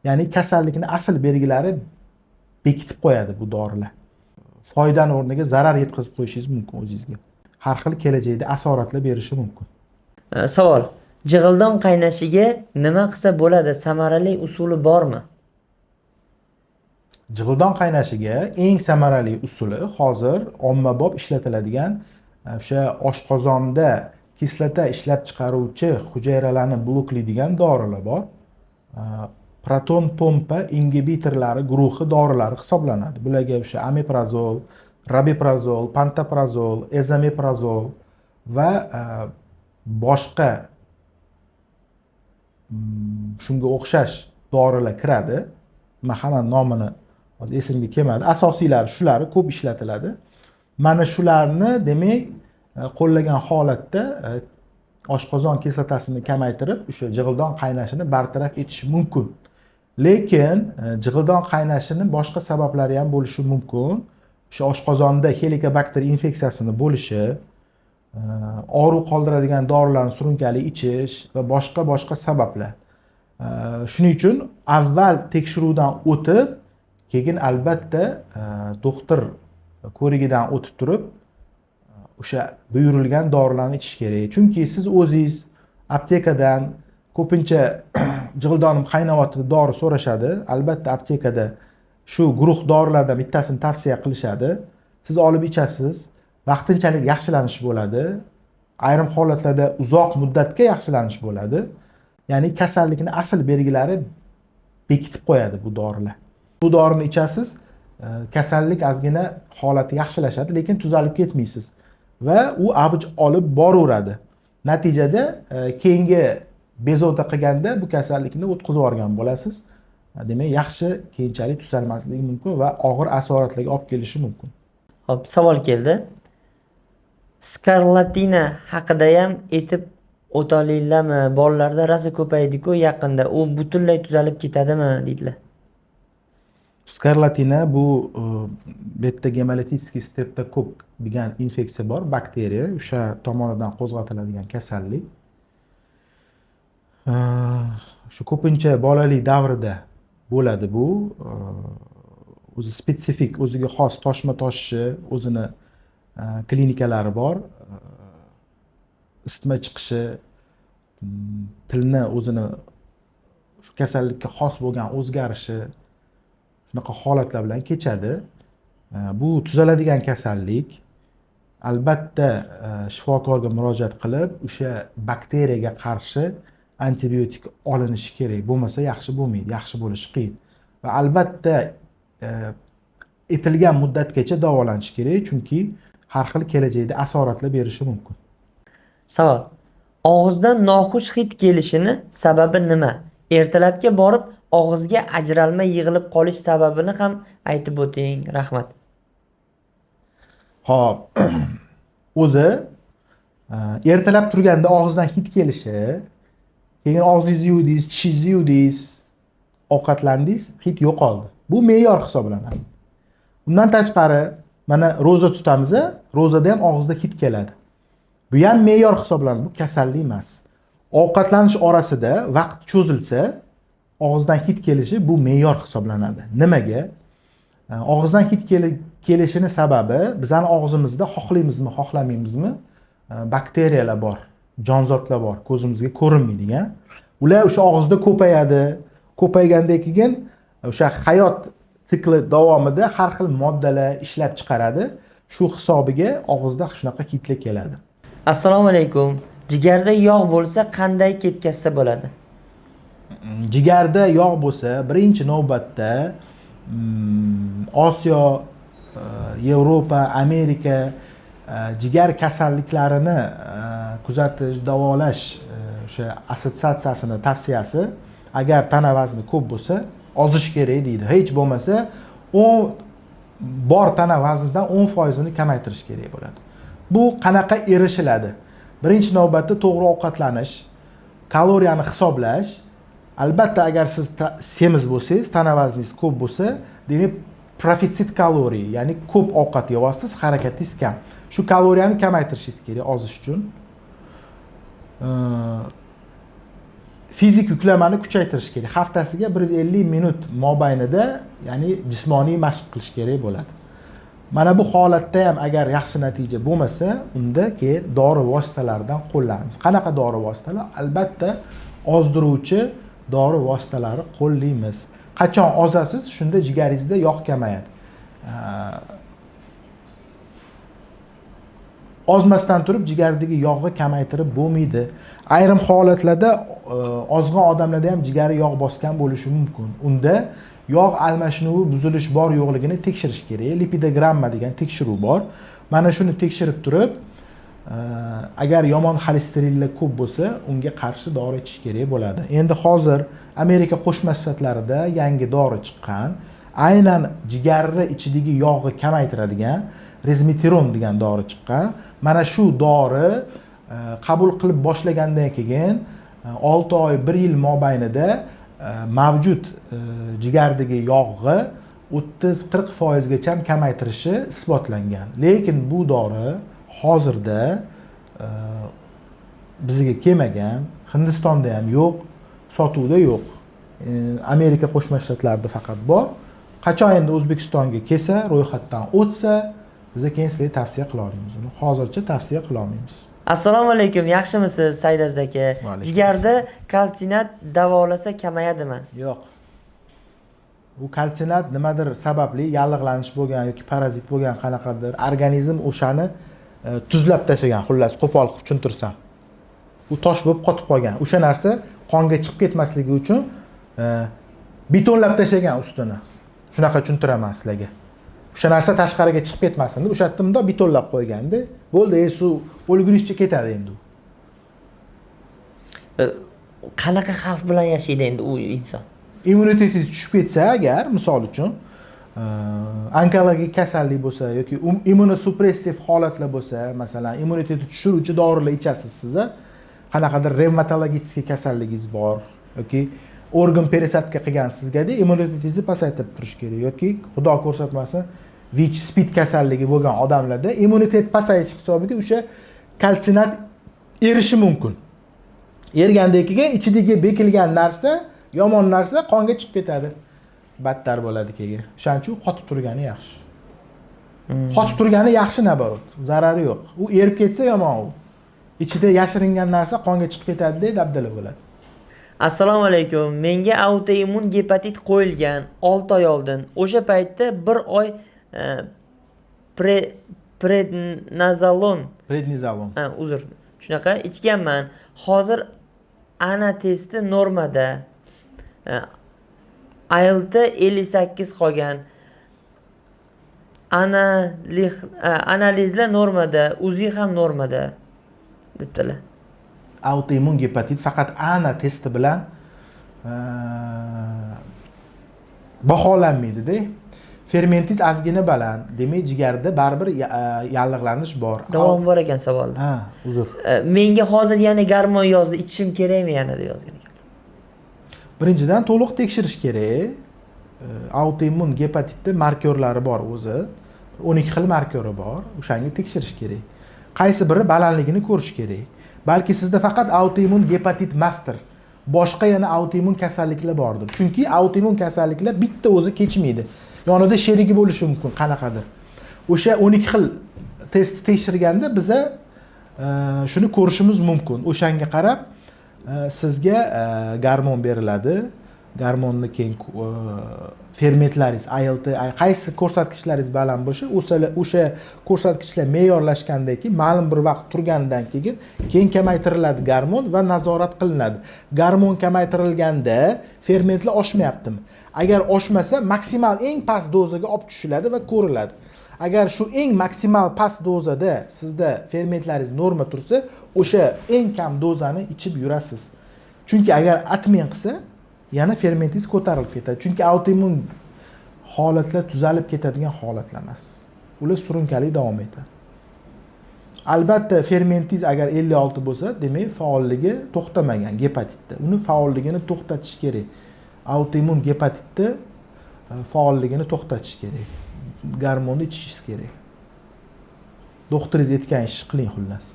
Ya'ni kasallikni asl belgilari bekitib qo'yadi bu dorilar. Foydani o'rniga zarar yetkazib qo'yishingiz mumkin o'zingizga. Har xil kelajakda asoratlar berishi mumkin. Savol. Jig'ildon qaynashiga nima qilsa bo'ladi? Samarali usuli bormi? Jig'ildon qaynashiga eng samarali usuli hozir ommabop ishlatiladigan o'sha oshqozonda kislota ishlab chiqaruvchi hujayralarni bloklaydigan dorilar bor. Proton pompa ingibitorlari guruhi dorilari hisoblanadi. Bularga o'sha omeprazol, rabeprazol, pantoprazol, ezomeprazol va boshqa shunga o'xshash dorilar kiradi. Man hamma nomini hozir esimga kelmadi. Asosiylari shulari ko'p ishlatiladi. Mana shularni, demak, qo'llagan holatda oshqozon kislotasini kamaytirib, o'sha jig'ildon qaynashini bartaraf etish mumkin. Lekin jig'ildon qaynashini boshqa sabablari ham bo'lishi mumkin. O'sha oshqozonda helikobakter infeksiyasini bo'lishi, og'riq qoldiradigan dorilarni surunkali ichish va boshqa boshqa sabablar. Shuning uchun avval tekshiruvdan o'tib, keyin albatta doktor ko'rigidan o'tib turib, o'sha buyurilgan dorilarni ichish kerak. Chunki siz o'zingiz aptekadan ko'pincha jig'ildonim qaynayapti deb dori so'rashadi. Albatta aptekada shu guruh dorilardan bittasini tavsiya qilishadi. Siz olib ichasiz, vaqtinchalik yaxshilanish bo'ladi. Ayrim holatlarda uzoq muddatga yaxshilanish bo'ladi. Ya'ni kasallikni asl belgilari bekitib qo'yadi bu dorilar. Bu dorini ichasiz, kasallik ozgina holati yaxshilashadi, lekin tuzalib ketmaysiz va u avj olib boraveradi. Natijada keyingi bezovta qilganda bu kasallikni o'tkazib yuborgan bo'lasiz. Demak, yaxshi keyinchalik tuzalmasligi mumkin va og'ir asoratlarga olib kelishi mumkin. Xo'p, savol keldi. Skarlatina haqidayam aytib o'tolinglarmi? Bolalarda rosa ko'paydi-ku yaqinda. U butunlay tuzalib ketadimi, deydilar. Skarlatina bu beta гемолитический streptokokk degan infeksiya bor, bakteriya, o'sha tomonidan qo'zg'atiladigan kasallik. Shu ko'pincha bolalik davrida bo'ladi bu. O'zi spetsifik, o'ziga xos toshma toshishi, o'zini klinikalari bor. Isitma chiqishi, tilni o'zini shu kasallikka xos bo'lgan o'zgarishi, shunaqa holatlar bilan kechadi. Bu tuzaladigan kasallik. Albatta shifokorga murojaat qilib, o'sha bakteriyaga qarshi antibiotik olinishi kerak. Bo'lmasa yaxshi bo'lmaydi, yaxshi bo'lishi qiyin. Va albatta aytilgan muddatgacha davolanish kerak, chunki har xil kelajakda asoratlar berishi mumkin. Savol. Og'izdan noxush hid kelishini sababi nima? Ertalabga borib og'izga ajralma yig'ilib qolish sababini ham aytib o'ting. Rahmat. Xo'p. O'zi ertalab turganda og'izdan hid kelishi, keyin og'zingizni yuvdingiz, tishingizni yuvdingiz, ovqatlandingiz, hid yo'qoldi. Bu me'yor hisoblanadi. Undan tashqari, mana ro'za tutamiz, ro'zada ham og'izda hid keladi. Bu ham me'yor hisoblanadi, bu kasallik emas. Ovqatlanish orasida vaqt cho'zilsa, og'izdan hid kelishi bu me'yor hisoblanadi. Nimaga? Og'izdan hid kelishini sababi bizani og'zimizda xohlaymizmi, xohlamaymizmi, bakteriyalar bor, jonzotlar bor, ko'zimizga ko'rinmaydigan. Ular o'sha og'izda ko'payadi. Ko'paygandan keyin o'sha hayot sikli davomida har xil moddalar ishlab chiqaradi. Shu hisobiga og'izda shunaqa hidlar keladi. Assalomu alaykum. Jigarda yog' bo'lsa qanday ketkazsa bo'ladi? Jigarda yog' bo'lsa, birinchi navbatda Osiyo, Yevropa, Amerika jigar kasalliklarini kuzatish, davolash o'sha assotsiatsiyasini tavsiyasi, agar tana vazni ko'p bo'lsa, ozish kerak deydi. Hech bo'lmasa 10 bor tana vaznidan 10%ni kamaytirish kerak bo'ladi. Bu qanaqa erishiladi? Birinchi navbatda to'g'ri ovqatlanish, kaloriyani hisoblash. Albatta, agar siz semiz bo'lsangiz, tana vazningiz ko'p bo'lsa, demak profitsit kaloriya, ya'ni ko'p ovqat yeyapsiz, harakatingiz kam. Shu kaloriyani kamaytirishingiz kerak ozish uchun. Fizik yuklamani kuchaytirish kerak. Haftasiga 150 minut mobaynida, ya'ni jismoniy mashq qilish kerak bo'ladi. Mana bu holatda ham agar yaxshi natija bo'lmasa, unda keyin dori vositalaridan qo'llanamiz. Qanaqa dori vositalari? Albatta ozdiruvchi dori vositalari qo'llaymiz. Qachon ozasiz, shunda jigaringizda yog' kamayadi. Ozmasdan turib jigardagi yog'ni kamaytirib bo'lmaydi. Ayrim holatlarda ozg'on odamlarda ham jigari yog' bosgan bo'lishi mumkin. Unda yog' almashinuvi buzilish bor yo'qligini tekshirish kerak. Lipidogramma degan tekshiruv bor. Mana shuni tekshirib turib, agar yomon xolesterinlar ko'p bo'lsa, unga qarshi dori ichish kerak bo'ladi. Endi hozir Amerika Qo'shma Shtatlarida yangi dori chiqqan. Aynan jigarni ichidagi yog'ni kamaytiradigan Resmetirom degan dori chiqqan. Mana shu dori qabul qilib boshlagandan keyin 6 oy, 1 yil mobaynida mavjud jigardagi yog'ni 30-40% gacha kamaytirishi isbotlangan. Lekin bu dori hozirda bizga kelmagan, Hindistonda ham yo'q, sotuvda yo'q. Amerika Qo'shma Shtatlarida faqat bor. Qachon endi O'zbekistonga kelsa, ro'yxatdan o'tsa, biz keyin sizga tavsiya qila olamiz. Uni hozircha tavsiya qila olmaymiz. Assalomu alaykum, yaxshimisiz Saidaz aka? Jigarda kalsinat davolasa kamayadimi? Yo'q. Bu kalsinat nimadir sababli yallig'lanish bo'lgan yoki parazit bo'lgan qanaqadir organizm o'shani tuzlab tashlagan, xullas qo'pol qilib tushuntirsam. U tosh bo'lib qotib qolgan. O'sha narsa qonga chiqib ketmasligi uchun betonlab tashlagan ustini. Shunaqa tushuntiraman sizlarga. O'sha narsa tashqariga chiqib ketmasin deb o'sha yerda bundoq betonlab qo'yganda, bo'ldi, suv o'lgunizcha ketadi endi u. Qanaqa xavf bilan yashaydi endi u inson? Immunitetingiz tushib ketsa agar, misol uchun, onkologik kasallik bo'lsa yoki immunosupressiv holatlar bo'lsa, masalan, immunitetni tushiruvchi dorilar ichasiz siz, qanaqadir revmatologik kasalligingiz bor yoki organ peresadka qilgan sizga-da, immunitetingizni pasaytirib turish kerak yoki xudo ko'rsatmasin, VIH SPID kasalligi bo'lgan odamlarda immunitet pasayishi hisobiga o'sha kalsinat erishi mumkin. Ergandan keyin ichidagi bekilgan narsa, yomon narsa qonga chiqib ketadi. Battar bo'ladi keyin. O'shaning uchun qotib turgani yaxshi. Qotib turgani yaxshi, naborot, zarari yo'q. U erib ketsa yomon u. Ichida yashiringan narsa qonga chiqib ketadi-da, dabdala bo'ladi. Assalomu alaykum. Menga autoimmun gepatit qo'yilgan 6 oy oldin. O'sha paytda 1 oy prednazolon. Prednizolon. Ha, uzr. Shunaqa ichganman. Hozir ANA testi normada. ALT 58 qolgan. Analizlar normada, UZI ham normada debdilar. Autoimmun gepatit faqat ANA testi bilan baholanmaydi-da. Fermentingiz ozgina baland, demak jigarda baribir yallig'lanish bor. Davom bor ekan savolda. Ha, uzr. Menga hozir yana gormon yozdi, ichishim kerakmi yana deb yozgan ekan. Birinchidan to'liq tekshirish kerak. Autoimmun gepatitda markerlari bor o'zi. 12 xil markeri bor, o'shanga tekshirish kerak. Qaysi biri balandligini ko'rish kerak. Balki sizda faqat autoimmun gepatit emasdir. Boshqa yana autoimmun kasalliklar bordir. Chunki autoimmun kasalliklar bitta o'zi kechmaydi. Yonida sherigi bo'lishi mumkin qanaqadir. O'sha 12 xil test tekshirganda biza shuni ko'rishimiz mumkin. O'shanga qarab sizga gormon beriladi. Gormonni keyin fermentlaringiz, ALT, qaysi ko'rsatkichlaringiz baland bo'lsa, o'sha ko'rsatkichlar me'yorlashgandan keyin ma'lum bir vaqt turgandan keyin kamaytiriladi gormon va nazorat qilinadi. Gormon kamaytirilganda fermentlar oshmayaptimi? Agar oshmasa, maksimal eng past dozaga olib tushiladi va ko'riladi. Agar shu eng maksimal past dozada sizda fermentlaringiz norma tursa, o'sha eng kam dozani ichib yurasiz. Chunki agar atmen qilsa, yana fermentingiz ko'tarilib ketadi. Chunki autoimmun holatlar tuzalib ketadigan holatlar emas. Ular surunkali davom etadi. Albatta fermentingiz agar 56 bo'lsa, demak faolligi to'xtamagan gepatitda. Uni faolligini to'xtatish kerak. Autoimmun gepatitda faolligini to'xtatish kerak. Gormonni ichishingiz kerak. Doktoringiz aytgan ishni qiling xullas.